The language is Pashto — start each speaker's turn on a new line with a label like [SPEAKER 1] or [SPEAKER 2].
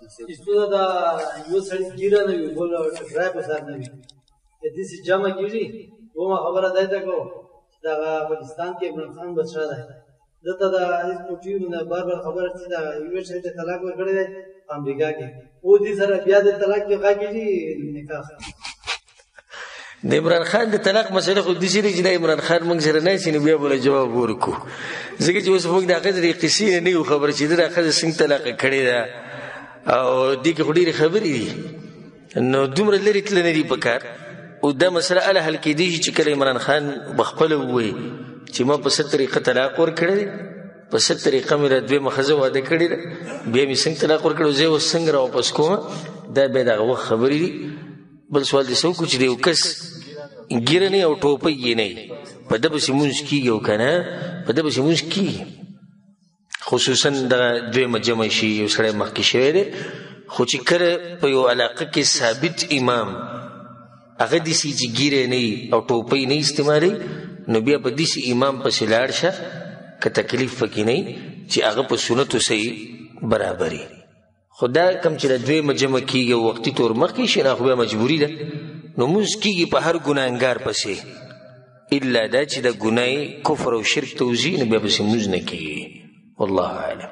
[SPEAKER 1] چې څومره دا یو سړي ږیره نه وي، بل ټکری په سر نه وي، داسې جمع کېږي. دوهمه خبره دی ته کوم چې دغه پاکستان کې عمران خان بادشاه دی، ده ته د هېڅ پوټي نه بار بار خبره چې دا یوې ښځې ته طلاق ورکړی دی په امریکا کې، او دې سره بیا د طلاق کې غږ کېږي نکاح.
[SPEAKER 2] د عمران خان د طلاق مسله خو داسې ده چې دا عمران خان موږ سره ناست نو بیا به له جواب ورکړو، ځکه چې اوس موږ د هغه د قصې نه نه یو خبر چې ده دا ښځه څنګه طلاقه کړې ده، او دې کې خو ډېرې خبرې دي، نو دومره لرې تللی نه دي په کار. او دا مسله هله حل کېدای شي چې کله عمران خان به خپله ووایي چې ما په څه طریقه طلاق ورکړی دی، په څه طریقه مې را دویمه ښځه واده کړې ده، بیا مې څنګه طلاق ورکړی، زه یې اوس څنګه راواپس کوم، دا بیا د هغه وخت خبرې دي. بل سوال دې څه وکړو چې د یو کس ږیره نه او ټوپۍ یې نه په ده پسې مونځ کېږي او که نه په ده پسې مونځ کېږي، خصوصا دغه دویمه جمع شي یو سړی مخکې شوی دی، خو چې کله په یو علاقه کې ثابت امام هغه داسې چې ږیره نه او ټوپۍ نه استعمالوي، نو بیا په داسې امام پسې لاړ شه که تکلیف پکې نه چې هغه په سنتو صحیح برابري. خو دا کم چې د دویمه جمع کېږي او وختي طور مخکې شي، نه خو بیا مجبوري ده، نو مونځ کېږي په هر ګناهګار پسې، الا دا چې د ګناه کفر او شرک ته وځي نو بیا پسې مونځ نه کېږي. والله اعلم.